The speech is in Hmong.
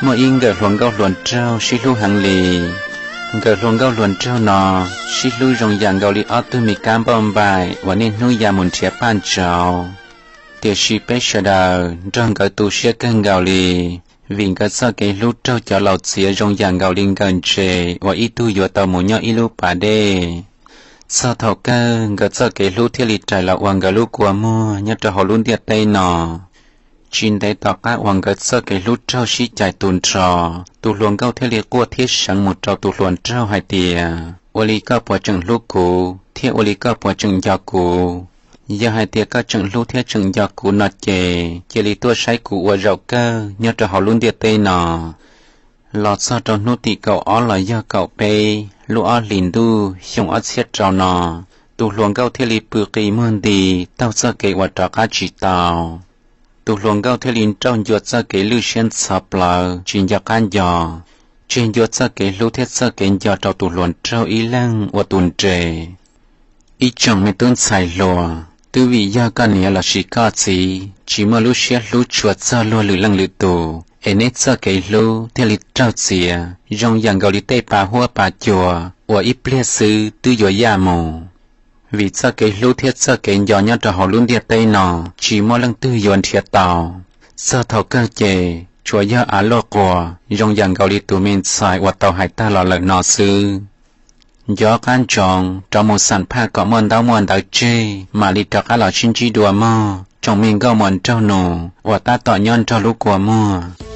Muaj ib nkawm hluas nkauj hluas nraug sib hlub heev li. Nkawm hluas nkauj hluas nraug no sib hlub zoo yam nkaus li ob tug me kab npauj npaim uas niaj hnub ya mus nrhiav paj ntsauv. Tiam sis peb sawv daws nrog nkawd tu siab kawg nkaus li, vim nkawd txoj kev hlub raug cov laus txiav zoo yam nkaus li nkawm ntses uas ib tug yuav tau mus nyob ib lub pas dej. Txog thaum kawg nkawd txoj kev hlub thiaj li rais los ua nkawd lub kua muag nyob rau hauv lub ntiaj teb no. Tsis ntev tom qab uas nkawd txoj kev hlub raug sib cais tu nrho, tus hluas nkauj thiaj li quaj thiab seev mus rau tus hluas nraug hais tias, ua li koj puas tseem hlub kuv thiab ua li koj puas tseem nco kuv? Yog hais tias koj tseem hlub thiab tseem nco kuv no ces cia li tuaj saib kuv ua zaum kawg nyob rau hauv lub ntiaj teb no. Los txog rau hnub tim kaum ob los yog kaum peb lub ob hlis ntuj xyoo ob txhiab rau no, tus hluas nkauj thiaj li pw qi muag nti taug txoj kev uas rov qab tsis tau. Tus hluas nkauj thiaj li nrauj ncua txoj kev lwj siab ntxhov plawv tsis nco qab nco, tseg ncua txoj kev hlub thiab txoj kev nco rau tus hluas nraug ib leeg ua tus nres. Ib tsoom me tub ntxhais hluas, twb vim yog koj niam lossis koj txiv tsis muaj lub siab hlub tshua txog luag lwm leej lwm tus es neb txoj kev hlub thiaj li raug txiav zoo yam nkaus li tej pa huab pa cua uas ib pliag xwb twb yuav yaj mus. Vim txoj kev hlub thiab txoj kev nco nyob rau hauv lub ntiaj teb no tsis muaj leej twg yuav nrhiav tau. Txog thaum kawg ces tsuas yog av luaj quas zoo yam nkaus li tus me ntxhais uas tau hais tag los lawm no xwb. Nco qab ntsoov rov mus xam phaj kom muaj ntaub muaj ntawv tseg mam li rov qab los sib ntsib dua mog tsoom me nkauj muam nraug nus uas tab tom nyob nrog lub kua muag.